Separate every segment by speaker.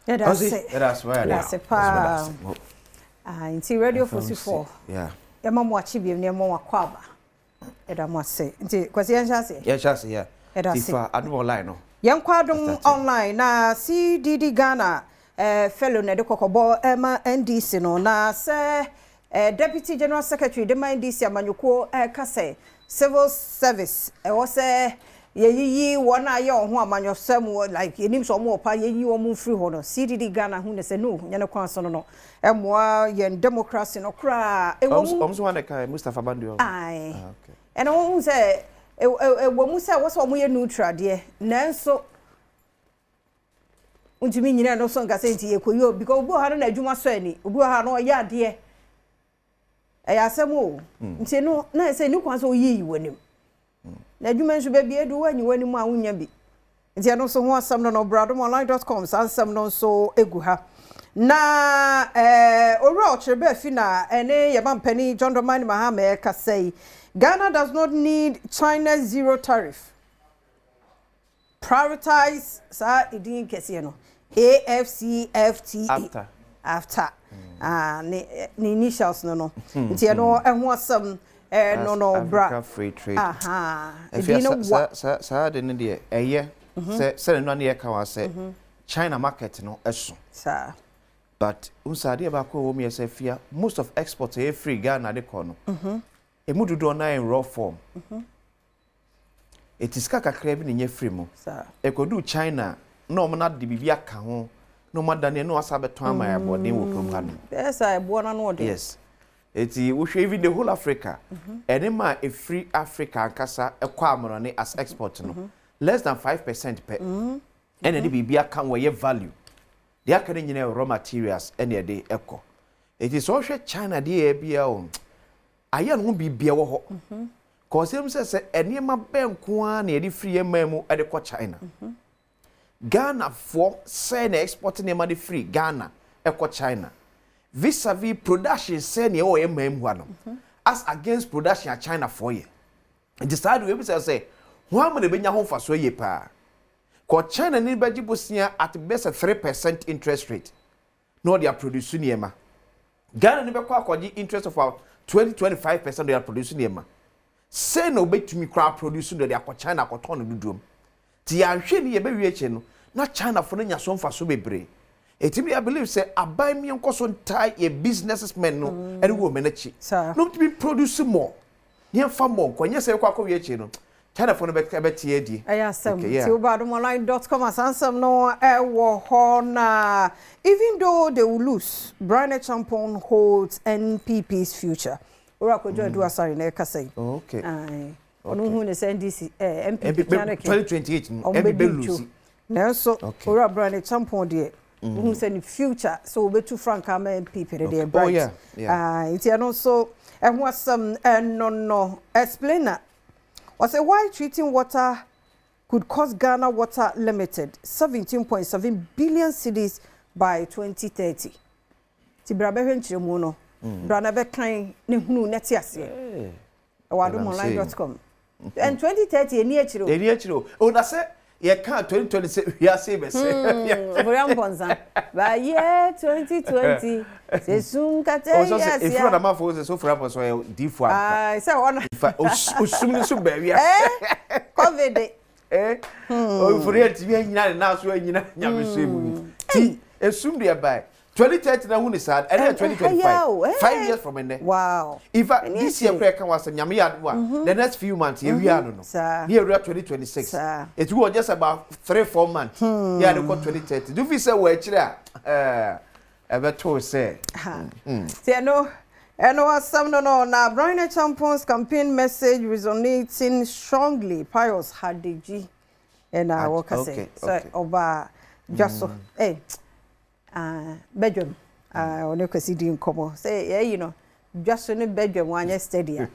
Speaker 1: Yɛda ase.
Speaker 2: Yɛda ase.
Speaker 1: Yɛda ase paa. Ah, nti Radio 44 yɛma mo akyi biom na yɛma mo akɔ aba. Yɛda mo ase. Nti Kwasi, yɛnhyɛ aseɛ.
Speaker 2: Yɛnhyɛ ase, yɛ.
Speaker 1: Yɛda ase.
Speaker 2: Tifa Adom Online no.
Speaker 1: Yɛnkɔ Adom Online na CDD Ghana fellow na ɛde kɔkɔbɔ ɛma NDC no na sɛ Deputy General Secretary de ma NDC amanyɔkuo ɛka sɛ civil service ɛwɔ sɛ yɛyiyi wɔn a yɛ wɔn ho amanyɔsɛm, like yɛnim sɛ wɔn wɔ pa, yɛyi wɔn mfiri hɔ no. CDD Ghana ho ne sɛ no nyɛ ne kwan so no ɛmoa yɛn democracy no koraa ɛwɔ mu.
Speaker 2: Ɔmo so wɔn ka Mustapha Bandu.
Speaker 1: Aye. Ɛna wɔn sɛ ɛwɔ mu sɛ wɔsɛ wɔn yɛ neutral deɛ, nanso ntumi nyina no so nkasa nti yɛkɔ yi o, because obi wɔ ha no na adwuma sɔ ani, obi wɔ ha no ɔyɛ adeɛ, ɛyɛ asɛm o. Nti no na ɛsɛ ne kwan sɛ oyiyi w'anim na adwuma nso baabi edu wanyi w'anim a wonya bi. Nti ɛno nso ho asɛm no bradomonline.com, saa nsɛm no nso egu ha. Na owura ɔkyerɛ baafi na ɛne yɛma mpanin John Dramani Mahama ɛkasa yi, Ghana does not need China zero tariff, prioritize saa edin kɛseɛ no, AfCFTA.
Speaker 2: After.
Speaker 1: After. Ah, ne initials no nti ɛno ɛho asɛm ɛno no bra.
Speaker 2: Africa Free Trade.
Speaker 1: Aha, edin no wa.
Speaker 2: Saa de no deɛ, ɛyɛ sɛ sɛne no ne yɛka wa sɛ China market no ɛso.
Speaker 1: Saa.
Speaker 2: But nsa adeɛ baako a ɛwɔ mu yɛ sɛ fia most of export ɛyɛ firi Ghana de kɔ no, emu dodoɔ no in raw form. Eti sika kakra bi na nyɛ firi mu. Ɛkɔdu China na wɔn na de biribi aka ho na wɔn adane na wɔasa bɛtɔn ama yɛ aboɔden wɔ kurom ha no.
Speaker 1: Bɛyɛ sɛ ɛboɔ no ano ɔden.
Speaker 2: Yes, eti wohwɛ even the whole Africa, ɛne ma efiri Africa ankasa ɛkɔ amorɔne as export no, less than 5% pɛ ɛna ɛde biribi aka ho ɛyɛ value. Deɛ aka no nyinaa yɛ raw materials ɛna ɛde ɛkɔ. Eti sɛ ɔhwɛ China deɛ, yɛ bia o, ayɛ no ho biribia wɔ hɔ kɔsɛm sɛ nneɛma bɛn nko ara na yɛde firi yɛn man mu ɛde kɔ China. Ghanafoɔ sɛ na export nneɛma de firi Ghana ɛkɔ China vis-a-vis production sɛ nea ɛwɔ yɛn man mu ha no as against production a Chinafoɔ yɛ. Nti saa de webisa sɛ wɔn ama na ebenya ho mfasoɔ yie paa kɔ China ni bɛgye bosia at best 3% interest rate na ɔde aproduce nneɛma. Ghana ni bɛkɔ akɔgye interest of about 20-25% ɔde aproduce nneɛma sɛ na obetumi koraa produce no de akɔ China akɔtɔn no dodoɔ mu. Ti yɛahwɛ ni yɛbɛwie akyi no na China fo no nya so mfaso bebree. Etimi I believe sɛ aban mi nkɔ so ntaa yɛ businessmen no ɛne wɔ wɔn akyi na wɔtumi produce more, yɛmfa more nkɔ nyɛ sɛ yɛkɔ akɔwie akyi no China fo no bɛte adi.
Speaker 1: Ɛyɛ asɛm. Ti woba adomonline.com, asansɛm no ɛwɔ hɔ. Na even though they will lose, Bryan Acheampong holds NPP's future. Owura Akwadwo Adu Asare na ɛkasa yi. Ɔno hu ne sɛ NDC NPP
Speaker 2: Piano. 2028 no NPP lose.
Speaker 1: Nanso owura Bryan Acheampong deɛ, wohu sɛ ne future sɛ wobɛtu frankaa ma NPP no deɛ bright. Nti ɛno nso ɛho asɛm ɛno no explainer ɔsɛ why treating water could cost Ghana Water Limited 17.7 billion cedis by 2030. Ti bra bɛhwɛ nkyerɛmu no, bra na bɛkan ne hunu ne te aseɛ ɛwɔ adomonline.com. And 2030 eni akyire o.
Speaker 2: Eni akyire o. O na sɛ yɛka 2020 sɛ wiase bɛsɛ.
Speaker 1: Ofori Ampɔnsa bayɛ 2020 sɛ sum kata
Speaker 2: yi aseɛ. Efiri ɔdama fo sɛ so Ofori Ampɔnsa ɔyɛ diifo ampa.
Speaker 1: Sɛ ɔno.
Speaker 2: Ifa osum ni so bɛɛ wiase.
Speaker 1: COVID.
Speaker 2: Ofori etimi anyina ne nan so anyina Nyame so emu ti esum deɛ baa 2030 na hu ni saa ɛnɛ 2025, 5 years from ɛnɛ. In fact, this year kura ɛka wa sɛ Nyame yɛ adum a, the next few months yɛ wia no ne yɛ wura 2026. Etu wɔ just about 3-4 months yɛ ade kɔ 2030. Do fi sɛ wɔ akyire a ɛɛ ɛbɛto sɛ.
Speaker 1: Ti ɛno asɛm no na Bryan Acheampong's campaign message resonating strongly. Pius Hadiji ɛna wɔka sɛ sɛ ɔbaa dwa so ɛɛ bɛdwam, ɔne Kwasi di nkɔmmɔ sɛ yɛyi no dwa so ne bɛdwam anyɛ steady a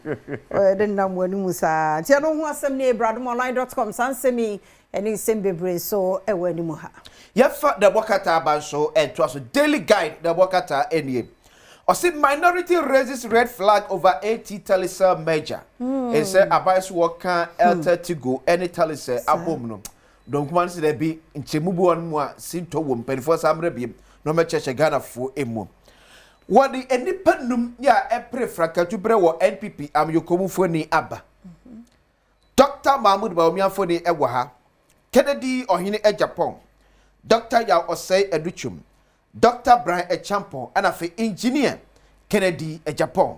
Speaker 1: ɔyɛde nam wɔ anim saa. Nti ɛno ho asɛm ne adomonline.com. Saa nsɛm yi ɛne nsɛm bebree so ɛwɔ anim ha.
Speaker 2: Yɛfa the bɔkata aba nso ɛntoa so. Daily Guide, the bɔkata ɛnie, ɔsi minority raises red flag over AT Telecel merger. Ɛsɛ aban so wɔka Airtel Tigo ɛne Telecel abom no. Dɔnkuma no sɛ daabi, nkyɛmu bi wɔ no mu a sintɔ wɔ mu, mpanimfoɔ san mmerɛ biem na wɔmmɛkyerɛkyerɛ Ghanafoɔ mu. Wɔde nnipa num yɛ a ɛpere frankatu berɛ wɔ NPP amanyɔkuo mu mfoni aba. Dɔkta Mahmood Bawumia mfoni wɔ ha, Kennedy Ɔhene Agyapong, Dɔkta Yaw Osei Adutwum, Dɔkta Brian Acheampong ɛna afei Engineer Kennedy Agyapong.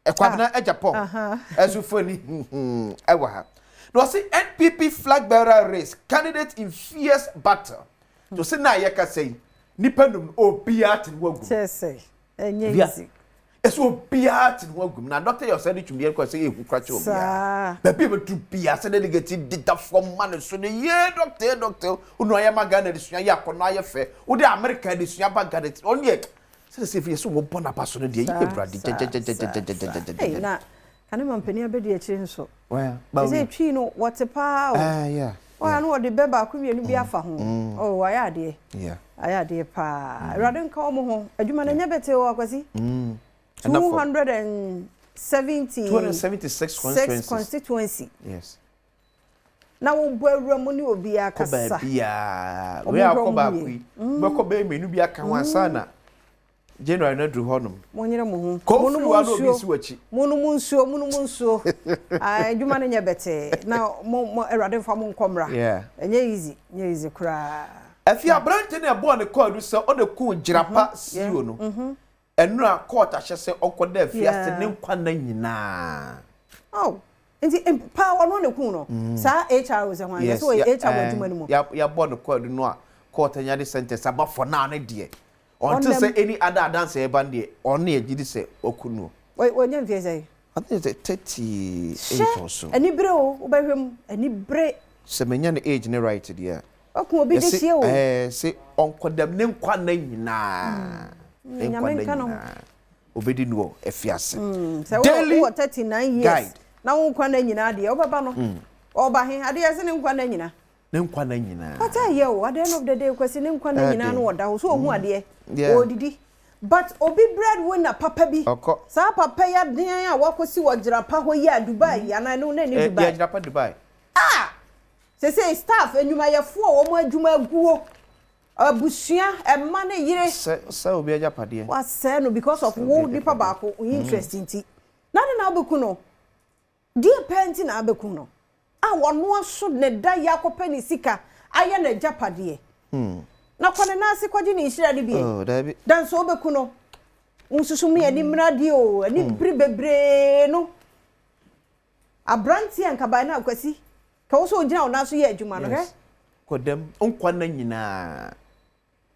Speaker 2: Kwabena ah. Agyapong ɛso foni ɛwɔ ha. Na ɔsi NPP flag bearer race candidate in fierce battle. To sɛ na yɛkasa yi nipa num obiara te ne ho agum.
Speaker 1: Kyerɛ sɛ ɛnyɛ easy.
Speaker 2: Ɛsɛ obiara te ne ho agum na dɔkta yɛ ɔsɛ de twumdeɛ kɔ sɛ ehu kora kyerɛ obiara. Baabi a bɛtu biara sɛ delegate deda fam ma ne so no yee dɔkta yɛ dɔkta onu ayɛ ma Ghana adesua yɛ akɔnɔ ayɛ fɛ wode America adesua ba Ghana ɔno deɛ sɛ sɛ yɛ sɛ wɔbɔ n'aba so no deɛ yɛ awurade
Speaker 1: gyɛgyɛgyɛgyɛgyɛgyɛgyɛgyɛ. Na kane ma mpanin abɛdi akyire nso. Ɛsɛ twi no wɔte paa o. Wɔn a no wɔde bɛ baako mmienu bi afa ho. Oh, wɔayɛ adeɛ. Ayɛ adeɛ paa. Awurade nka wɔn ho. Adwuma no nyɛ bɛtɛ o, Akwasi. 276 constituency.
Speaker 2: Yes.
Speaker 1: Na wobɔ awura mu ne obiara kasa.
Speaker 2: Kɔ baabiara. Wei akɔ baako yi. Bɛkɔ bɛyɛ mmienu bi aka ho ansa na January no aduru hɔnom.
Speaker 1: Monyere mo ho.
Speaker 2: Kɔ firi hɔ a na obi si w'akyi.
Speaker 1: Monom nsuo, monom nsuo. Adwuma no nyɛ bɛtɛɛ. Na mo, mo, Awurade mfa mo nkɔ mmra. Ɛnyɛ easy, nyɛ easy koraa.
Speaker 2: Afei aberante no a ɛbɔɔ ne kwaadu sɛ ɔna kuu Gyirapa CEO no, ɛnora kɔɔt ahyɛ sɛ ɔnkɔda afiase ne nkwa nna nyinaa.
Speaker 1: Oh, nti paa ɔno na kuu no? Saa HR sɛ hwan? Yɛsɛ ɔyɛ HR wɔ adwuma no mu.
Speaker 2: Yɛabɔ no kwaadu no a kɔɔt anya de sentence aba for now no deɛ, Until sɛ any other adanse ɛba no deɛ, ɔno na yɛgye di sɛ waku no.
Speaker 1: Wanya mfeɛ sɛn?
Speaker 2: I think sɛ 38 or so.
Speaker 1: Hwɛ, anibere o, wobɛhwɛ mu, anibere.
Speaker 2: Sɛ manya ne age ne right deɛ a.
Speaker 1: Waku obi de hyia o.
Speaker 2: Ɛɛ, se ɔnkɔdam ne nkwa nna nyinaa. Ne nkwa nna nyinaa. Obedi no wɔ afiase.
Speaker 1: Sɛ wowɔ 39 years na wo nkwa nna nyinaa deɛ, wobɛba no. Ɔba he? Adeɛ yɛse ne nkwa nna nyinaa.
Speaker 2: Ne nkwa nna nyinaa.
Speaker 1: But ɛyɛ o, at the end of the day Kwasi ne nkwa nna nyinaa no ɔda hɔ so ohu adeɛ, ɔredidi. But obi bread winner papa bi, saa papa yi adean a wakɔsi wɔ Gyirapa hɔ yi a Dubai yi anaa ɛno na ɛne Dubai?
Speaker 2: Yeah, Gyirapa Dubai.
Speaker 1: Ah! Sesei staff, nnwumayɛfoɔ a wɔn adwuma aguo, abusua, mma ne yere.
Speaker 2: Sɛ sɛ obi agyapadeɛ.
Speaker 1: Wasɛe no because of wo nipa baako wo interest nti. Na adɛn na wobɛku no? Deɛ paa nti na abɛku no a ɔno aso ne da yi akɔpɛ ne sika ayɛ n'agyapadeɛ. Na kɔ ne nan ase kɔgye ne nhyira no bi ɛ. Danso wobɛku no. Wonsusu me ani mmra deɛ o, ani bere bebree no. Aberanteɛ a nka by now Kwasi, ka wo sɛ ɔgyina wo nan so yɛ adwuma no hwɛ.
Speaker 2: Kɔ dɛm nkwa nna nyinaa.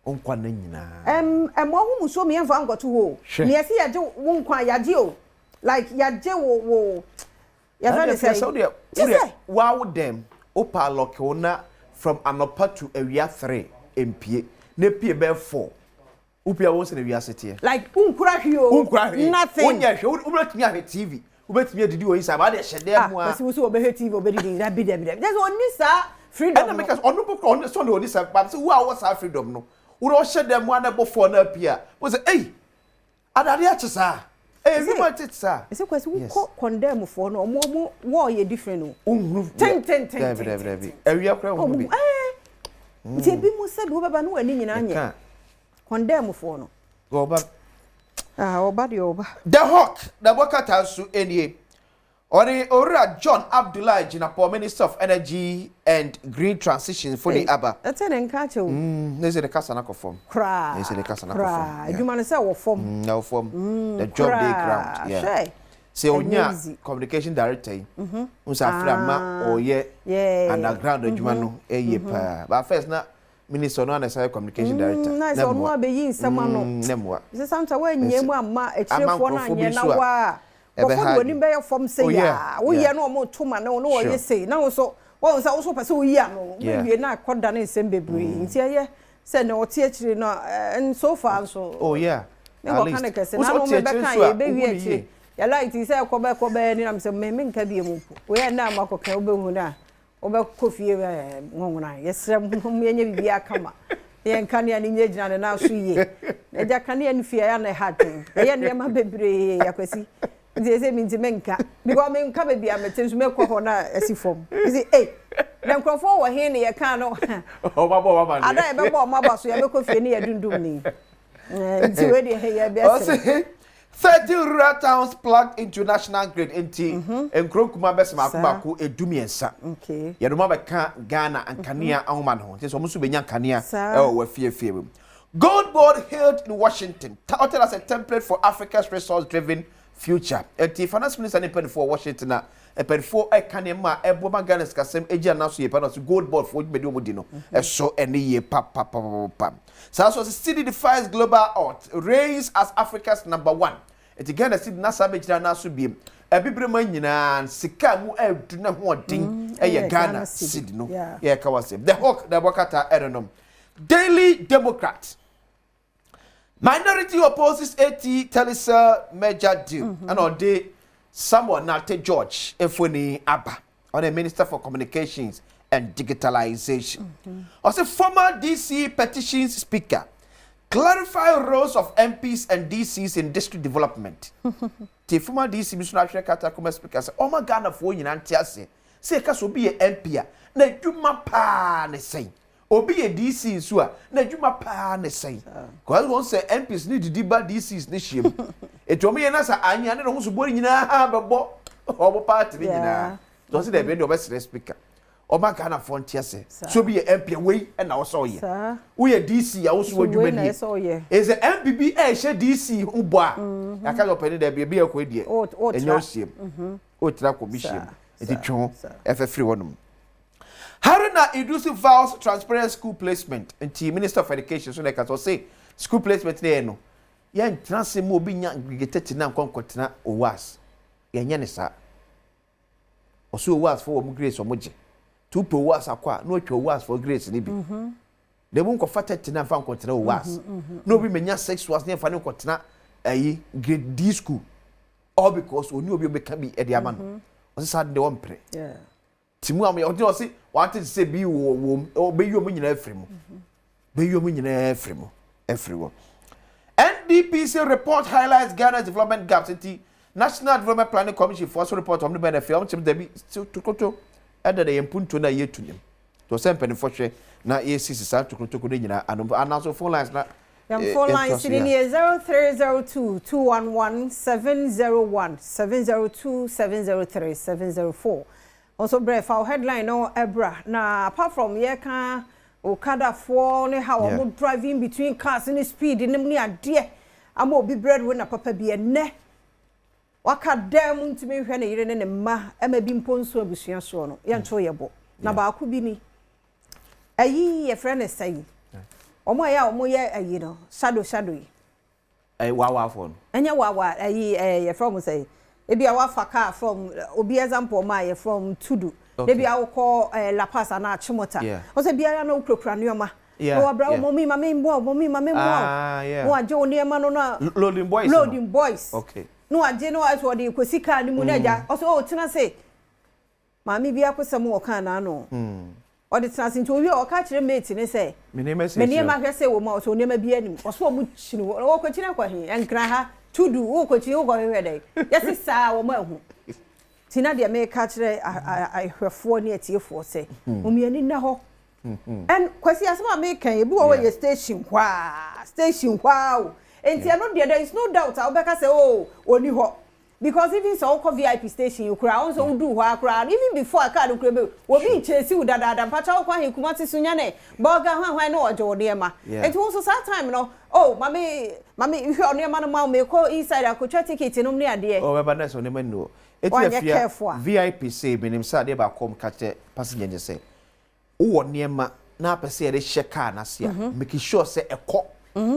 Speaker 2: Wo nkwa nna nyinaa.
Speaker 1: Ɛm ɛmoa ho musuo me yɛnfa nkɔto hɔ o.
Speaker 2: Hwɛ.
Speaker 1: Nea ɛsɛ yɛgye wo nkwa a yagye o. Like yagye wo wo yɛfrɛ no
Speaker 2: sɛn.
Speaker 1: Sɛ
Speaker 2: wodeɛ wodeɛ waa wo dɛm wo paa lɔke wo na from anɔpa to awia 3 mpie na pie bɛyɛ 4 wo pie a wohu sɛnea wiase teɛ.
Speaker 1: Like wonkura hwee o.
Speaker 2: Wonkura hwee.
Speaker 1: Nothing.
Speaker 2: Wonyɛ hwee wobɛtumi ahwɛ TV Wobɛtumi adidi wɔ inside, but adeɛ hyɛ dan mu a.
Speaker 1: Ah, kwasi wo sɛ ɔbɛhwɛ TV ɔbɛdidi, dabi dabi dabi. Kyerɛ sɛ ɔnni saa freedom no.
Speaker 2: Ɛna meka sɛ ɔno mpo koraa ɔno sɛ ɔno ɔnni saa, but sɛ wo a wowɔ saa freedom no, wo na ɔhyɛ dan mu a na ɛbɔ phone na apue a, wo sɛ ei, ade akye saa, ei ewiem atete saa.
Speaker 1: Ɛsɛ kwasi wokɔ condemn foɔ no, ɔmo ɔmo wall yɛ different o.
Speaker 2: Wohunu.
Speaker 1: Tentententen.
Speaker 2: Dabi dabi dabi, awia koraa wohunu bi.
Speaker 1: Ɛɛ, nti ebi mo sɛbi wobɛba na w'ani nyinaa nyɛ. Condemn foɔ no.
Speaker 2: Ɔba.
Speaker 1: Ah, ɔba deɛ ɔba.
Speaker 2: The Hawk na ɛbɔ krataa nso nie. Ɔne Owura John Abdullahi Jinapor, Minister of Energy and Green Transition fo de aba.
Speaker 1: Ɛte ne nka akyɛ o.
Speaker 2: Mm, ne sɛ ne kasa no akɔ fam.
Speaker 1: Koraa.
Speaker 2: Ne sɛ ne kasa no akɔ fam.
Speaker 1: Koraa. Adwuma no sɛ wɔ fam.
Speaker 2: Mm, ɛwɔ fam. The job dey ground. Yeah.
Speaker 1: Hwɛ.
Speaker 2: Sɛ onya communication director yi, n sɛ afra ma ɔyɛ underground adwuma no ɛyɛ paa. But first na Minister ɔno ara na ɛsan yɛ communication director.
Speaker 1: Na sɛ ɔno abɛyi nsɛm ano.
Speaker 2: Na mmoa.
Speaker 1: Sɛ sometimes woanyɛ mu amma akyirefoɔ no anyɛ na waa nkurɔfoɔ de w'anim bɛyɛ fam sei a woyɛ na wɔn to ma ne wo na wɔyɛ sei na wo nso wɔn sɛ wo nso pɛ sɛ woyi ano wobɛwie na akɔda ne nsɛm bebree nti ɛyɛ sɛ na ɔte akyire no and so far nso.
Speaker 2: Oh yeah.
Speaker 1: Ne kɔka ne kɛse na ano mebɛka yɛ bɛwie akyire yɛ light sɛ ɛkɔ bɛkɔ bɛyɛ ne nam sɛ me menka bie mu mpo woyɛ nna a makɔka wobɛhu no a Wobɛkɔ fie nwonwona. Yɛsrɛ mo, mo yɛnyɛ biribiara kama. Na yɛn kanea no nyinagyina ne nan so yie. Na agya kanea no fie a ɛyɛ na ɛha adwene. Ɛyɛ nneɛma bebree Akwasi. Nti ɛsɛ mi nti menka. Because menka baabi a mete nso mɛkɔ hɔ na asi fam. Nti ei, Na nkurɔfoɔ wɔ he ne yɛkaa no?
Speaker 2: Ɔmo abɔ ɔmo amaneɛ.
Speaker 1: Ada yɛbɛbɔ ɔmo aba so, yɛbɛkɔ fie ne yɛdundum ni. Nti wei deɛ yɛbɛsere.
Speaker 2: Ɔse 30 rural towns plugged into national grid, nti nkuro nkuma bɛsɛ maako maako 13. Yɛde mo abɛka Ghana nkanea ahoma no ho, nti sɛ ɔmo nso bɛnya nkanea ɛwɔ wɔ fiefie mu. Gold Board hailed in Washington, touted as a template for Africa's resource-driven future. Nti finance minister ne mpanimfoɔ wɔ Washington a mpanimfoɔ ɛka nneɛma a ɛboa ma Ghana sikasɛm egyi anan so yie pa na ɔsɛ Gold Board foɔ dwumadi wɔn di no ɛso ɛne yie papapapapa. Saa so ɔsɛ cedi defies global odds, reigns as Africa's number one. Nti Ghana cedi n'asa abɛgyina anan so biem. Abibire mu nyinaa sika mu ɛdu ne ho ɔden ɛyɛ Ghana cedi no. Yɛka wɔ sɛ The Hawk na ɛbɔ kata ɛno nom. Daily Democrat. Minority opposes AT Telecel merger deal. Ɛna ɔde Samuel Nartey George efoni aba. Ɔne Minister for Communications and Digitalization. Ɔsɛ former DC petitions speaker clarify roles of MPs and DCs in district development. Ti former DC bi so na ahwɛ kata kɔmɛ speaker sɛ ɔma Ghanafoɔ nyinaa nte ase sɛ ɛka sɛ obi yɛ MP a, na adwuma paa ne sɛn, obi yɛ DC nso a, na adwuma paa ne sɛn, kɔsi wɔn sɛ MPs ne didi ba DCs ne hyia mu etu wɔn yɛ nasa anya ne ne ho so bɔ ne nyinaa bɛbɔ ɔmo party ne nyinaa. Tɔsi dɛbi ɛdi ɔbɛsrɛ speaker ɔma Ghanafoɔ nte ase so obi yɛ MP a, wei ɛna ɔsɛ ɔyɛ, woyɛ DC a, woso
Speaker 1: wei
Speaker 2: adwuma
Speaker 1: na
Speaker 2: nie.
Speaker 1: Ɛsɛ ɔyɛ.
Speaker 2: Ɛsɛ MP bi ɛhyɛ DC ho bɔ a, yɛaka sɛ ɔpɛni dɛbi ebi yɛ kɔ deɛ
Speaker 1: O
Speaker 2: ɛnyɛ
Speaker 1: tra.
Speaker 2: Ɔhyia mu ɔtira kɔ bi hyia mu nti twe ho
Speaker 1: saa.
Speaker 2: ɛfɛ firi hɔnom. Haruna Iddrisu vows transparent school placement, nti Minister of Education so na ɛka sɛ ɔse school placement ne yɛ no, yɛntena ase mu obi nya ngege na nkɔ nkɔtena OWAS, yɛnyɛ ne saa. Ɔsɛ OWAS fo wɔ mu grades ɔmo gye tu pɛ OWAS akɔ a, na watwa OWAS fo grades ne bi na emu nkɔfa 30 na nfa nkɔtena OWAS, na obi menya 6 was ne nfa ne nkɔtena ɛyi grade D school, all because oni obi obɛka bi ɛde ama no. Ɔsɛ saa de wɔmpere ti mu a ɔde ɔse wate sɛ bi wɔ wɔ mu, ɔbɛyi wɔn nyinaa afiri mu, bɛyi wɔn nyinaa afiri mu afiri hɔ. NDPC report highlights Ghana's development gaps, nti National Development Planning Commission foɔ so report wɔn de bɛn na fɛ wɔn kyerɛ dabi tokoto ɛda da yɛn mpuntuo na yɛtu nim to sɛ mpanimfoɔ hwɛ na yɛsisi saa tokotoko no nyinaa ano anaso phone lines na.
Speaker 1: Yɛn phone lines ni nie: 0302 211 701, 702, 703, 704. Nso brɛ fa wo headline no ɛbra. Na apart from yɛka okadafoɔ ne how wɔn driving between cars ne speed ne mu ne adeɛ ama obi bread wo na papa bi ɛnɛ waka dan mu ntumi nhwɛ ne yere ne ne mma, ɛma bi mpo nso abusua soɔ no, yɛnto yɛ bɔ na baako bi ni ɛyi yɛfrɛ ne sɛyi, wɔn a yɛ a wɔn yɛ ɛyi no shadow shadow yi.
Speaker 2: Ɛyɛ waawaafoɔ no.
Speaker 1: Ɛnyɛ wawa ɛyi yɛfrɛ wɔn sɛyi, ebi a wafa car from obi, example ɔmo a yɛ from Tudu, ebi a wokɔ Lapaz anaa Achimota, wɔsɛ biara na okurakura nneɛma na wabra wɔn mi ma mi mboa wɔn mi ma mi mboa wɔn agye wɔn nneɛma no na
Speaker 2: loading boys.
Speaker 1: Loading boys. Na wagye na wasɛ ɔde kɔsi car no mu na agya ɔsɛ ɔwɔ tena se maame bi akosɛm wɔ kaa n'ano, ɔde tena ase nti owie a, ɔka kyerɛ mate ne sɛ
Speaker 2: me nneɛma
Speaker 1: me nneɛma hwɛ sɛ wɔ mu a, ɔsɛ nneɛma bi anim, ɔsɛ ɔmo kyini wɔ wɔkɔkyini akɔ he nkran ha Tudu, wɔkɔkyini wɔkɔhwehwɛ dɛ yɛsi saa wɔn ahu ti na deɛ meka kyerɛ ahwɛfoɔ ne atiefoɔ sɛ wɔn ani nna hɔ. Ɛn Kwasi, asɛm a meka yi, ebi wɔ hɔ yɛ station hwaa, station hwaa o, nti ɛno deɛ there is no doubt a wobɛka sɛ o oni hɔ, because even sɛ wokɔ VIP station yi koraa, wɔn nso wodu hɔ akora, even before kaa no kura bɛ obi nkyɛnsi wo dadaada mpakyɛ wokɔ ahe Kumasi so nyane bɔɔga hwan hwan ne ɔgye wo nneɛma. Nti wɔn nso saa time no, oh mame mame hwɛ nneɛma no ma wo, mekɔ inside akotwa ticket nom ne adeɛ.
Speaker 2: Ɔbɛba na sɛ nneɛma ni hɔ eti.
Speaker 1: Wanyɛ
Speaker 2: afia
Speaker 1: careful a.
Speaker 2: VIP sɛ menim sɛ adeɛ baako ɔm ka kyerɛ passenger ne sɛ wowɔ nneɛma na apɛ sɛ yɛde hyɛ car n'ase a, make sure sɛ ɛkɔ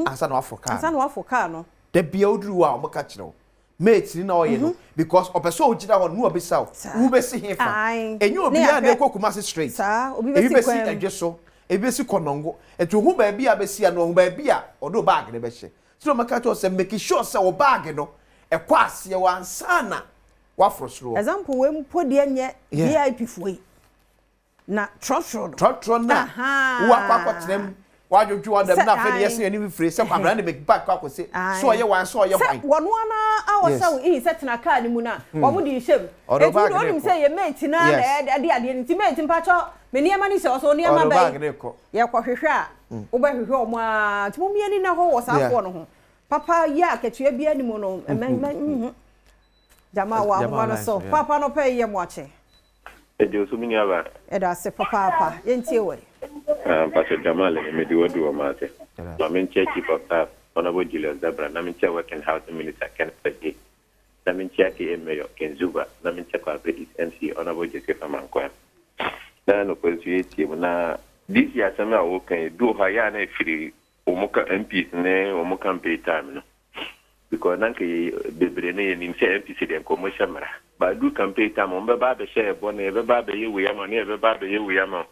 Speaker 2: ansa na waforo car
Speaker 1: ansa
Speaker 2: no.
Speaker 1: Na wafo car no.
Speaker 2: Da bia woduru hɔ a, ɔmo ka kyerɛ wo mate ni na ɔyɛ no because ɔpɛ sɛ ɔgyina hɔ no na ɔbɛsa wo wobɛsi he fa. Ɛnyɛ
Speaker 1: Ne
Speaker 2: obiara na ɛkɔ Kumasi straight.
Speaker 1: Saa, obi
Speaker 2: ebi
Speaker 1: bɛsi
Speaker 2: bɛsi
Speaker 1: kwan mu.
Speaker 2: Ɛdwe so, ebi bɛsi Kɔnɔngo, nti ohun baabi a bɛsi a no, ohun baabi a ɔde o bag ne bɛhyɛ so na ɔmɛka kyerɛ wo sɛ make sure sɛ o bag no ɛkɔ aseɛ wɔ ansa na waforo soro hɔ.
Speaker 1: Example wei mpo deɛ nyɛ VIP foɔ yi na trɔtrɔ no.
Speaker 2: Trɔtrɔ na
Speaker 1: Aha.
Speaker 2: wo akɔ akɔtena mu. Wadwodwo ɔdɛm na afei de yɛsɛ yɛn anim firi sɛ kwabena de me bag kɔ akɔsi so ɔyɛ wan so ɔyɛ hwan.
Speaker 1: Sɛ wɔn ara a wɔhyɛ wo in sɛ tena kaa no mu no a, wɔn de rehyɛ mu. Enti wo deɛ wonim sɛ yɛ mate no ara na ɛde adeɛ no nti mate mpakyɛw me nneɛma no hyɛ hɔ so nneɛma bɛn yɛkɔhwehwɛ a wobɛhwehwɛ wɔn ara nti mom yɛn ani nna hɔ wɔ saa foɔ no ho. Papa yi a akatua biara nni mu no mɛ mɛ nhu. Gyama wɔ ahoma no so. Papa no pɛ yɛ mo akye.
Speaker 3: Ɛgye wo so me nua baa.
Speaker 1: Yɛda ase papaapa. Yɛntie wo ɛ.
Speaker 3: Ah mpakyɛ Jamal he mede wo adu wɔ m'ase. Ma menkyia Chief of Staff Honourable Julius Dabra na menkyia Work and Housing Minister Kenneth Adjei na menkyia KA Mayor Ken Zuba na menkyia Kwabre East MC Honourable Joseph Amankwaa. Na nokware nso yɛtie mu na DC asɛm a woka yi bi wɔ hɔ a yɛ a na ɛfiri wɔn ka MPs ne wɔn campaign time no. Because na nka yɛ bebree no yɛnim sɛ NPC deɛ nka wɔn hyɛ mmara. But aduru campaign time wɔn bɛba abɛhyɛ yɛ bɔ na yɛbɛba abɛyɛ wei ama wo na yɛbɛba abɛyɛ wei ama wo.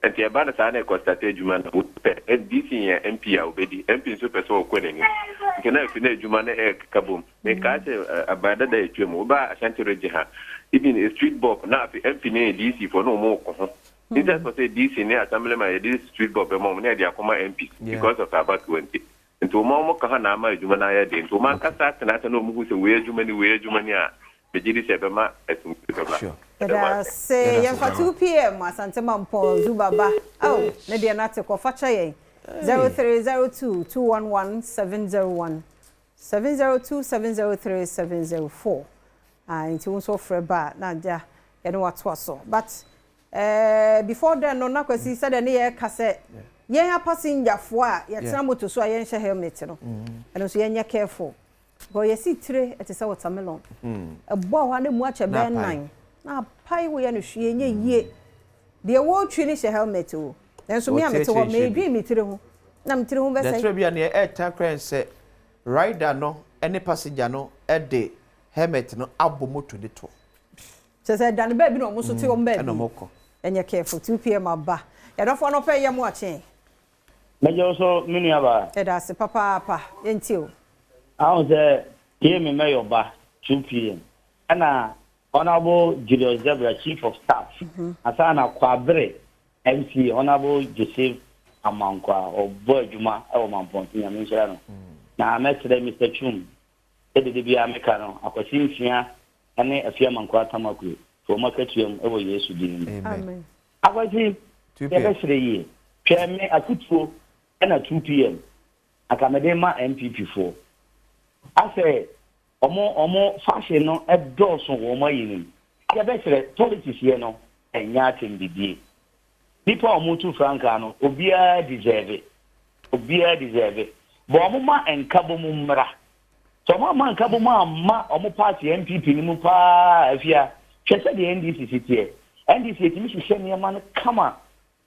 Speaker 3: Nti ɛba no saa na ɛkɔ start adwuma no. Wopɛ DC yɛ MP a obedi. MP nso pɛ sɛ ɔkɔ n'anim. Nti na afei na adwuma no ɛrekeka bom. Mekaa sɛ aban dada a atwam woba Ashanti region ha even a street bulb na afei MP ne DC foɔ na wɔn reko ho. Instead for sɛ DC ne assemblyman yɛde street bulb bɛma wɔn na yɛde akɔma MPs because of abatoɔ nti. Nti wɔn a wɔka hɔ na ama adwuma no ayɛ den. Nti wɔn ankasa atena ase na wɔhu sɛ wei adwuma ni, wei adwuma ni a, megye di sɛ ɛbɛma asomdwoe bɛba. Meda mo
Speaker 1: Yɛda
Speaker 3: ase.
Speaker 1: ase. Yɛmfa 2 PM Asante Mampɔn Zuba ba. Ao, ne deɛ no ate kɔ. Fa kyɛ yɛn. 0302 211 701 702 703 704. Ah, nti wo nso wofrɛ ba a, na agya yɛne wo atoa so. But Eh before then no na Kwasi sɛdeɛ ne yɛka sɛ yɛn apasenjafoɔ a yɛtena moto so a yɛnhyɛ helmet no ɛno nso yɛnyɛ careful because yɛsi tire ɛte sɛ watermelon ɛbɔ hɔ a na mu akyɛ bɛyɛ nan na apae woyɛ no hwee nyɛ yie deɛ wɔretwi no hyɛ helmet o nanso me a mete hɔ medwen me tiri ho na me tiri ho bɛsɛe.
Speaker 2: Deɛ ɛkyerɛ bi a neɛ ɛɛtan koraa ne sɛ rider no ne passenger no de helmet no abɔ moto no to.
Speaker 1: Kyerɛ sɛ ɛdane baabi na wɔn nso te wɔn baabi.
Speaker 2: Ɛna wɔn kɔ.
Speaker 1: Ɛnyɛ careful 2pm aba. Yɛdɔfo anɔpa yi yɛ mo akye.
Speaker 4: Mɛgye wo so me nua baa.
Speaker 1: Yɛda ase papaapa. Yɛntie o.
Speaker 4: Ahu sɛ tie me mɛyɔ ba 2pm ɛna Honourable Julius Debra Chief of Staff ansa na Kwabere MC Honourable Joseph Amankwah ɔbɔ adwuma wɔ Mampɔnten Nyame nhyira no na mɛsrɛ Mister Twum sɛdeɛ da biara meka no Akwasi Nsia ne Afia Amankwaa Tamaklo to wɔn akatua mu wɔ Yesu din mu.
Speaker 1: Amen.
Speaker 4: Akwasi, yɛbɛsrɛ yie. Hwɛ me afotuo na 2pm anka mede ma NPP foɔ. Asɛ ɔmo ɔmo fashion no dɔɔso wɔ ɔmo ayi no mu. Yɛbɛsrɛ politics yɛ no ɛnyɛ atɛmdidie. Nipa a ɔmo tu frankaa no obiara deserve. Obiara deserve. But ɔmo ma nkabom mmra. Sɛ ɔmo amma nkabom amma ɔmo party NPP no mu paa a afia, hwɛ sɛdeɛ NDC si teɛ. NDC yɛtumi hyehyɛ nneɛma no kama.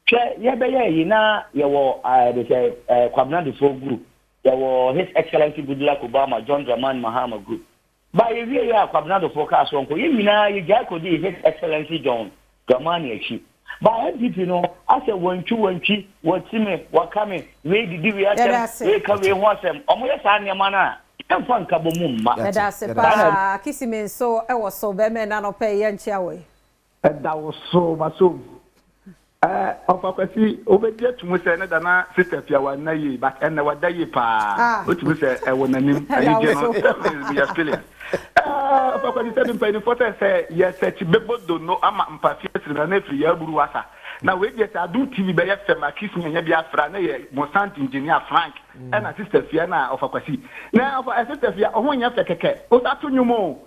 Speaker 4: Hwɛ yɛbɛyɛ ayi na yɛwɔ ɛɛ de sɛ ɛɛ Kwabena Dufour group, yɛwɔ His Excellency Goodluck Obama John Dramani Mahama group. Ba yɛwieeɛ a Kwabena Dofo kaa sɛ ɔnkɔ, yɛn nyinaa yɛgyae kɔdii His Excellency John Dramani akyi. Ba NPP no, asɛ wantwi wantwi, wati me, waka me, wei didi wei
Speaker 1: Yɛda
Speaker 4: asɛm,
Speaker 1: ase.
Speaker 4: wei ka wei ho asɛm. Wɔyɛ saa nneɛma no a, yɛmfa nkabɔmu mma.
Speaker 1: Yɛda ase
Speaker 4: Saa na
Speaker 1: paa. Kisimi nso wɔ so. Bɛrima ɛna anɔpa yi yɛnkyea wo yi.
Speaker 5: Ɛda wo so masom. Eh Ɔfa Kwasi wobɛgye ato mu sɛ ne da na Sister Afia wanna yie but ɛnnɛ wada yie paa
Speaker 1: Ah.
Speaker 5: wotumi sɛ ɛwɔ n'anim
Speaker 1: Ɛda wo
Speaker 5: anigye no
Speaker 1: so.
Speaker 5: sɛ me experience. Eh Ɔfa Kwasi sɛ bi mpanyinfoɔ sɛ sɛ yɛ search bɛbɔ donno ama mpafi asiri na na ɛfiri yɛ aburu wasa na wei deɛ sɛ Adom TV bɛyɛ fɛ ma Kiss me anya bi afra na yɛ mo sound engineer Frank ɛna Sister Afia na Ɔfa Kwasi na Ɔfa eh Sister Afia ɔho nyɛ fɛ kɛkɛ wosa to nnwom o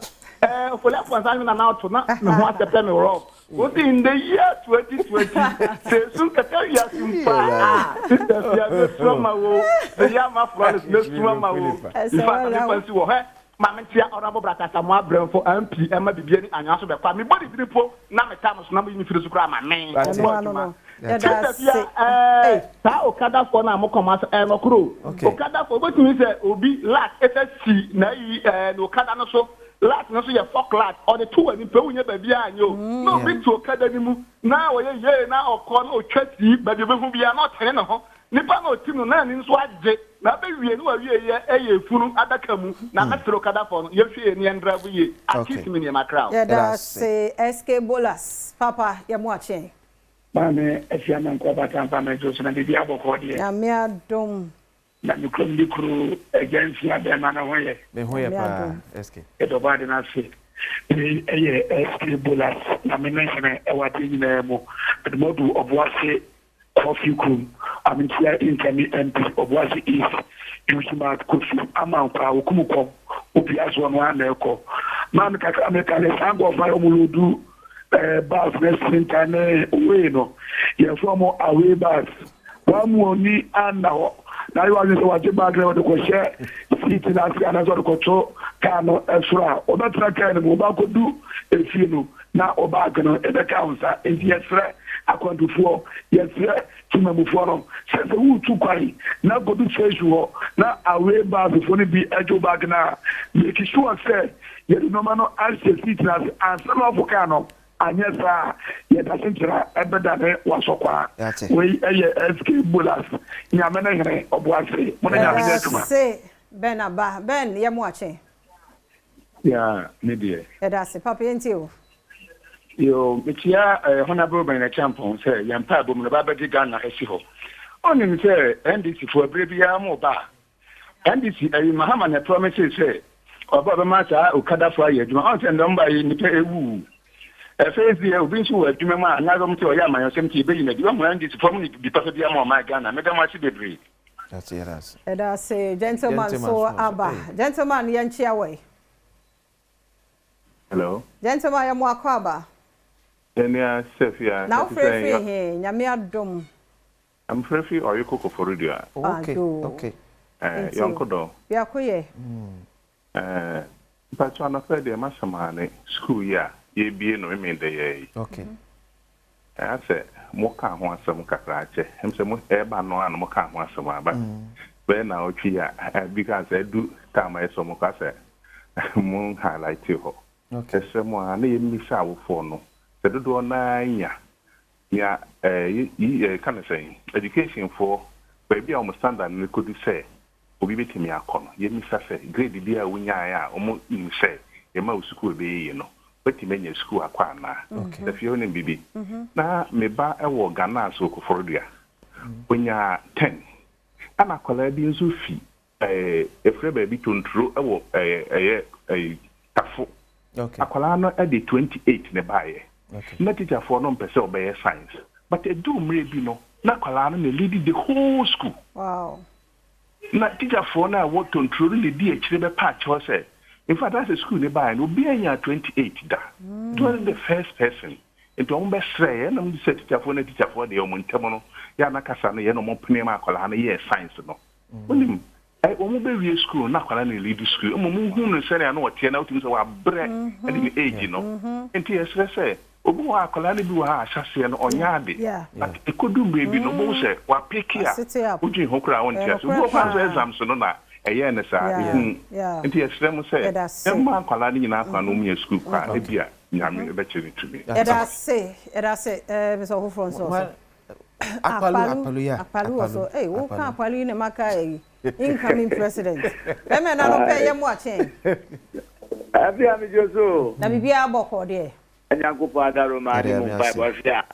Speaker 5: eh Ofoli Amponsah nnwom na na ɔto na me ho asɛpɛ me rough Wosi in the year 2020 sɛ esu nkata wiase mpo a sister fia mesu ama wo meyɛ ama Florence mesu ama wo in fact mefa nsi wɔ hɛ ma mentia Honorable Brata Asamoah Brɛmfo MP ɛma bibia ni anwea so bɛkɔ a mebɔ ne dini po na meta no so na moyi me firi so koraa ma me ɔbɔ adwuma sister fia ɛɛ saa okadafoɔ no a mokɔ mo asɛ ɛyɛ nɔkorɛ o okadafoɔ wobɛtumi sɛ obi lat ɛsɛ si na ayi ɛɛ na okada no so Light no nso yɛ fog light, ɔde to w'anim pɛ wonyɛ baabiara nyɛ o. Na obi te okada no mu na ɔyɛ yee na ɔkɔ na ɔtwa sii baabi obehu biara na ɔtene ne ho. Nipa no a ɔte mu no na n'ani nso agye na abɛwie na wawie yɛ ɛyɛ efunu adaka mu. Na mɛsrɛ okadafoɔ no yɛnhwɛ yie na yɛn drive yie. Akisi me nneɛma kra o.
Speaker 1: Yɛda ase SK Bolas papa yɛ mo akye.
Speaker 6: Maame Afia Amankwaa Batampa Mɛgye so na biribiara bɔkɔɔ deɛ.
Speaker 1: Nyame adom.
Speaker 6: Na me kurom de kuro agya mfia bɛɛma no ho yɛ.
Speaker 2: Me ho yɛ paa SK.
Speaker 6: Yɛda ɔbɔade no ase. Wei yɛ SK Bolas na me ne hene wɔ adeɛ nyinaa mu. Mede mo adu Ɔboase Kɔɔfee kurom. Amentia Incoming MP Ɔboase East Eusmat Kofi Amankwaa Okum kɔm obia so ɔno ara na ɛkɔ. Maame kakra meka ne saa nkurɔfoɔ a wɔn lodu eh, bus ne sprinter ne way no yɛfrɛ wɔn away bus. Wɔammu wɔn ani anna hɔ na ayɛ wɔn adwene sɛ wɔagye bag na wɔde kɔhyɛ seat no ase anaasɛ wɔde kɔto kaa no soro a, wɔbɛtena kaa no mu, wɔbɛakɔdu efie no na wo bag no ɛbɛka wo nsa. Enti yɛsrɛ akwantufoɔ, yɛsrɛ temamufoɔ no sɛ sɛ woretu kwan na kɔdu station hɔ na away busfoɔ no bi gye wo bag no a, make sure sɛ yɛde nneɛma no ahyɛ seat no ase ansa na woafo kaa no. Anyɛ saa a, yɛn asetra bɛdane w'asɔkwaa. Wei yɛ SK Bolas, Nyame ne Hene, Ɔboase, mo ne Nyame nyɛ adwuma.
Speaker 1: Yɛdase Ben aba. Ben yɛ mo akye.
Speaker 7: Yeah, me deɛ.
Speaker 1: Yɛdase papa yɛntie wo.
Speaker 7: Yoo, mekyia eh, Honourable Ben Acheampong sɛ yɛn mpaebɔ mu no ɔba abɛgye Ghana asi hɔ. Ɔnim sɛ NDC foɔ berɛ biara mo ba a, NDC ɛyi Mahama na promise sɛ ɔba ɔbɛma saa okadafo ayɛ adwuma ɔn sɛ ndɛ ɔmo ba yi nipa ewuwu ɛfei deɛ obi nso wɔ adwuma mu a na ɔmo sɛ ɔyɛ amanyɔsɛm nti yɛbɛyi no adi wahu NDC foɔ mo ne bi papa bi ama ɔman Ghana meda mo ase bebree.
Speaker 1: Yɛda ase gentleman so aba gentleman yɛnkyea wɔ yi.
Speaker 8: Hello.
Speaker 1: Gentleman yɛ mo akɔ aba.
Speaker 8: Yɛnua Sefia
Speaker 1: Na wo frɛ firi he Nyame adom.
Speaker 8: Mfrɛ fi Ɔyeko Koforidua.
Speaker 1: Ah yoo. Okay.
Speaker 8: Eh, yɔnko dɔ.
Speaker 1: Biako yɛ.
Speaker 8: Eh, mpakyɛw anɔpa yi deɛ m'asɛm ara ne sukuu yi a yɛrebue no Memenda yi ara yi.
Speaker 2: Okay.
Speaker 8: Eh, asɛ mo kaa ho asɛm kakra akyɛ. Ɛm sɛ mo ɛreba no ara na mo kaa ho asɛm a, but bɛyɛ naawɔtwe yi a, eh, bi kaa sɛ adu time a ɛsɛ ɔmo kɔ asɛ mo highlight hɔ.
Speaker 2: Okay.
Speaker 8: Yɛsrɛ mo ara na yɛmmisa awofoɔ no sɛ dodoɔ no ara nya Nea ɛɛ yi yɛka no sɛn? Education foɔ, baabi a wɔn standard no kɔdu sɛ obi bɛtumi akɔ no, yɛmmisa sɛ grade bi a wonyaeɛ a wɔn nim sɛ yɛma wo sukuu a ɛbɛyɛ yie no, woatumi anya sukuu akɔ anaa? Safia wonim biribi? Na me ba wɔ Ghana so Koforidua, ɔnyaa ten, ɛna akwadaa bi nso fi Ɛɛ yɛfrɛ baabi Tonturo wɔ ɛɛ ɛyɛ ɛyi Tafo.
Speaker 2: Okay.
Speaker 8: Akwadaa no de 28 na ɛbaeɛ.
Speaker 2: Okay.
Speaker 8: Na teacherfoɔ no mpɛ sɛ ɔbɛyɛ science. But ɛduu mmerɛ bi no, na akwadaa no na lead the whole school.
Speaker 1: Wow.
Speaker 8: Na teacherfoɔ no a ɛwɔ Tonturo no na ɛdi akyire bɛpa akyɛw sɛ, in fact asɛ school no baeɛ no, obiara nyaa 28 da. Nti ɔno ne the first person. Nti wɔn bɛsrɛɛ, ɛna wɔn sɛ teacherfoɔ no teacherfoɔ deɛ wɔn ntam no, yɛ a na kasa no yɛ na wɔn pene ma akwadaa no yɛɛ science no. Wonim, ɛ, wɔn bɛwie sukuu no, na akwadaa no releadi sukuu. Mmom wohu no sɛnea na ɔteɛ na wotumi sɛ wabrɛ de ne age no. Nti yɛsrɛ sɛ, obi wɔ hɔ a, akwadaa no bi wɔ hɔ a ahyɛaseɛ no ɔnyɛ ade, but ɛkɔdu mmerɛ bi no, wobɛhu sɛ wapeke a, wodwen ho koraa a wonte ase. Obi wɔ hɔ koraa nso exams no na ɛyɛɛ no saa, ɛhu. Nti yɛsrɛ mo sɛ, yɛmma nkwadaa no nyinaa kwan na wɔnya sukuu kɔ a, ebia Nyame bɛkyerɛ no tumi.
Speaker 1: Yɛda ase, yɛda ase, ɛɛ, Mr. Ɔfoforɔ nso wɔ so.
Speaker 2: Akpalu, Akpalu, yeah.
Speaker 1: Akpalu wɔ so. Hey, wo ka Akpalu yi na maka yi incoming president. Bɛmɛ na no pɛ yɛ mu akyɛn.
Speaker 9: Afi a medwo so.
Speaker 1: Na biribiara bɔkɔ deɛ.
Speaker 9: Nyankopɔn adaro ma ne mu mpaebɔ afi a.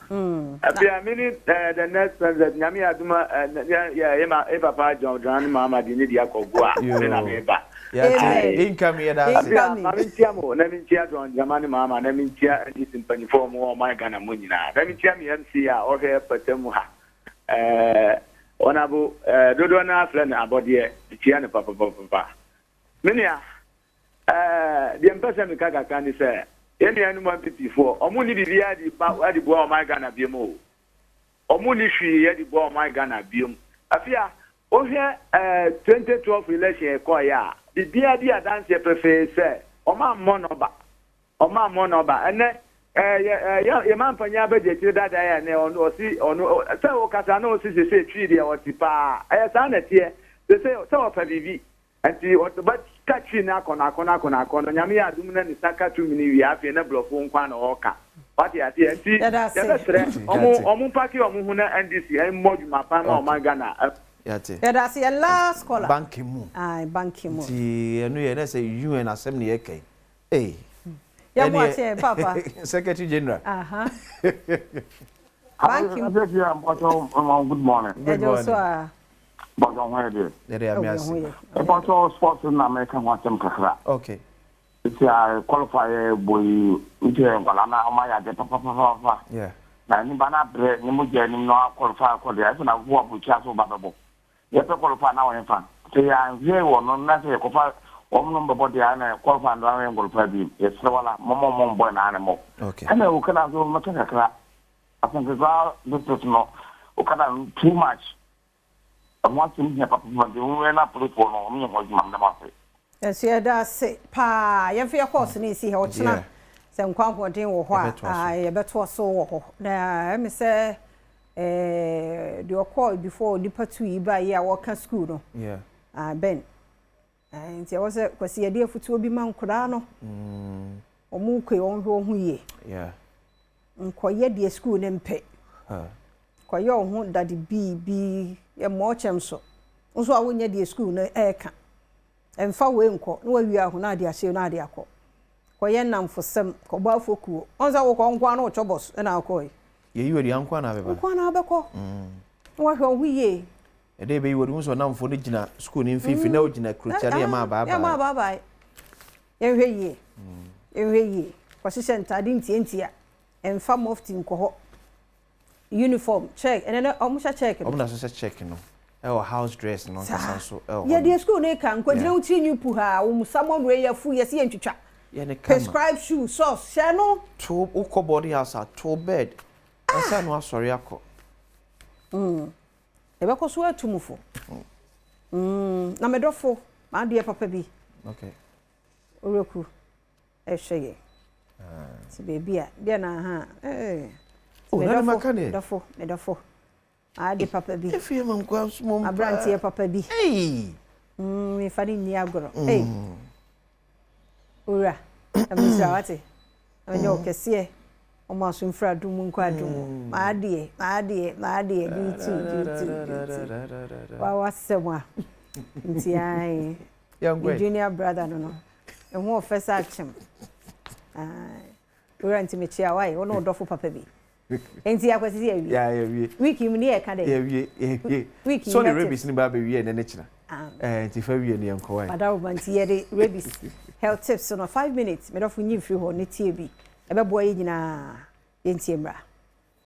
Speaker 9: Afi a mene the next president Nyame yɛ adom a yɛ ma e papa John Dramani Mahama de ne di akɔ go a me na me ba.
Speaker 2: Yɛate. Incoming yɛda ase.
Speaker 9: Afei a ma menkyia mo na menkyia John Dramani Mahama na menkyia NDC mpanyinfoɔ a wɔwɔ ɔman Ghana mu nyinaa na menkyia me MC a ɔhwɛ pata mu ha ɛɛ Honourable ɛɛ dodoɔ no ara frɛ no abɔdeɛ mekyia no papapapapa. Me nua ɛɛ deɛ mpɛ sɛ meka kakra ne sɛ yɛn nuanom NPP foɔ wɔn nni biribiara de ba de boa ɔman Ghana biom o. Ɔmo nni hwee yɛ de boa ɔman Ghana biom. Afia, wo hwɛ eh 2012 election a ɛkɔɔeɛ a, biribiara di adanseɛ pefee sɛ ɔmo ammɔ nɔba. Ɔmo ammɔ nɔba. Ɛnɛ eh yɛ eh yɛ yɛ manpanyin abɛgye akyire dada yi a ɛnɛ ɔno ɔsi ɔno sɛ wokasa na ɔsi sesei twi deɛ ɔte paa. Ɛyɛ saa na ɛteɛ. Sesei sɛ ɔpɛ biribi. Nti ɔbɛka twi no akɔnɔ akɔnɔ akɔnɔ akɔnɔ Nyame yɛ adom na ne sa ka tumi no wie a afei na brɔfo nkoaa na ɔɔka wate aseɛ nti yɛbɛsrɛ ɔmo ɔmo mpake ɔmo ho na NDC mmɔ dwuma pa ma ɔman Ghana.
Speaker 2: Yate.
Speaker 1: Yɛda ase yɛ last caller.
Speaker 2: Ban Ki Moon.
Speaker 1: Ae Ban Ki Moon.
Speaker 2: Nti ɛno yɛ na sɛ UN asɛm na yɛka yi. Ei.
Speaker 1: Yɛ mo akyɛ papa.
Speaker 2: Secretary General.
Speaker 1: Aha. Banki.
Speaker 10: Good morning.
Speaker 1: Good morning. So a.
Speaker 10: Bɔdɔ ho yɛ deɛ.
Speaker 2: Yɛde ame ase.
Speaker 10: Ɛbɔtɔ sports na mɛka ho asɛm kakra.
Speaker 2: Okay.
Speaker 10: Sisi a qualify bɔ yi nti yɛ nkwadaa na ɔma yɛ adeɛ papapapa.
Speaker 2: Yeah.
Speaker 10: Na nipa na brɛ ne mo gya anim na qualify kɔ deɛ ɛsɛ na wo aburukyia so ba bɛbɔ. Yɛpɛ qualify na wɔn fa. Sɛ yɛ anhwɛ wɔ no na sɛ yɛkɔfa wɔn nom bɛbɔ deɛ na qualify no yɛn qualify bi yɛsrɛ wala mɔmɔ mɔ mbɔ na ne mɔ.
Speaker 2: Okay.
Speaker 10: Ɛna okada nso mɛka kakra. Asantefa district no okada no too much. Ɛho asɛm hia papapa nti wɔn na apolifoɔ no wɔn yɛ ho adwuma mdam ase.
Speaker 1: Ɛso yɛda ase paa. Yɛmfa yɛ course no nsi ha ɔkyena sɛ nkwa ahoɔden wɔ hɔ a yɛbɛtoa so wɔ hɔ. Na ɛmi sɛ deɛ ɔkɔɔ before nipa tu yi ba yi a wɔka school no. Ah, Ben. Nti ɛwɔ sɛ Kwasi yɛde afutuo bi ma nkoraa no. Wɔn kɔ wɔn hwɛ wɔn ho yie. Nkɔyɛ deɛ school ne mpɛ. Kɔyɛ wɔn ho dade bii bi yɛ mmɔɔkyɛm so. Nso a wonyɛ deɛ school no ɛɛka. Ɛmfa wei nkɔ na wawie aho na ade ahyɛ na ade akɔ. Kɔyɛ nnamfosɛm kɔbɔ afokuo. Ɔn sɛ wokɔ nko ara na wotɔ bɔs ɛna akɔ yi.
Speaker 2: Yɛyi wɔ deɛ nko ara na abɛba.
Speaker 1: Nko ara na abɛkɔ. Na wahwɛ wɔn ho yie.
Speaker 2: Ɛdɛ bɛyi wɔ de ho sɛ ɔnamfoɔ no gyina school ne mfimfini na ogyina kurotia ne yɛ maa baabae.
Speaker 1: Yɛ maa baabae. Yɛnhwɛ yie. Yɛnhwɛ yie. Kɔhyehyɛ ntaade ntiantia. Ɛmfa mufti nkɔ hɔ. Uniform check ɛnɛ nɛ ɔmo hyɛ check no.
Speaker 2: Ɔmo na so hyɛ check no. Ɛwɔ house dress no nkasa nso ɛwɔ hɔ.
Speaker 1: Yɛ deɛ school no ka nkɔgyina wo tiri nwi puhaa wo salmon wei yɛ fu yɛsi yɛ ntwitwa.
Speaker 2: Yɛ ne kama.
Speaker 1: Prescribe shoe socks hyɛ no.
Speaker 2: To wokɔ boarding house a to bed. Ansa na wasɔre akɔ.
Speaker 1: Yɛbɛkɔ so atu mu fo. Na medɔfo m'adeɛ papa bi.
Speaker 2: Okay.
Speaker 1: Oreku ɛhwɛ yɛ. Ti beebi a deɛ na ha.
Speaker 2: Oh, na ne maka ne.
Speaker 1: Medɔfo medɔfo. Ade papa bi.
Speaker 2: Efie ma nkwa nso mo mpa.
Speaker 1: Aberanteɛ papa bi.
Speaker 2: Hey.
Speaker 1: Mefa ne nni agorɔ. Hey. Owura, ɛmesra wate. Ɛnyɛ ɔkɛseɛ. Ɔmo aso mfiri adum mu nkɔ adum mu. Maadeɛ, maadeɛ, maadeɛ, dutu, dutu, dutu. Wa wasɛm a. Nti ayi. Me junior brother no no. Ɛho ɔfɛ sɛ akyem. Owura nti mekyia wae, wo ne ɔdɔfo papa bi. Nti akwasi si awie.
Speaker 2: Yeah, awie.
Speaker 1: Week mu ne yɛ ka dɛ.
Speaker 2: Awie, awie.
Speaker 1: Week
Speaker 2: so the rabies ni ba be wie ne ne kyina. Eh, nti fa wie ne yɛnkɔ wae.
Speaker 1: Madam nti yɛ de rabies health tips no 5 minutes. Medɔfo nyi mfiri hɔ ne tie bi. Ɛbɛboa yɛ nyinaa. Yɛntie mmra.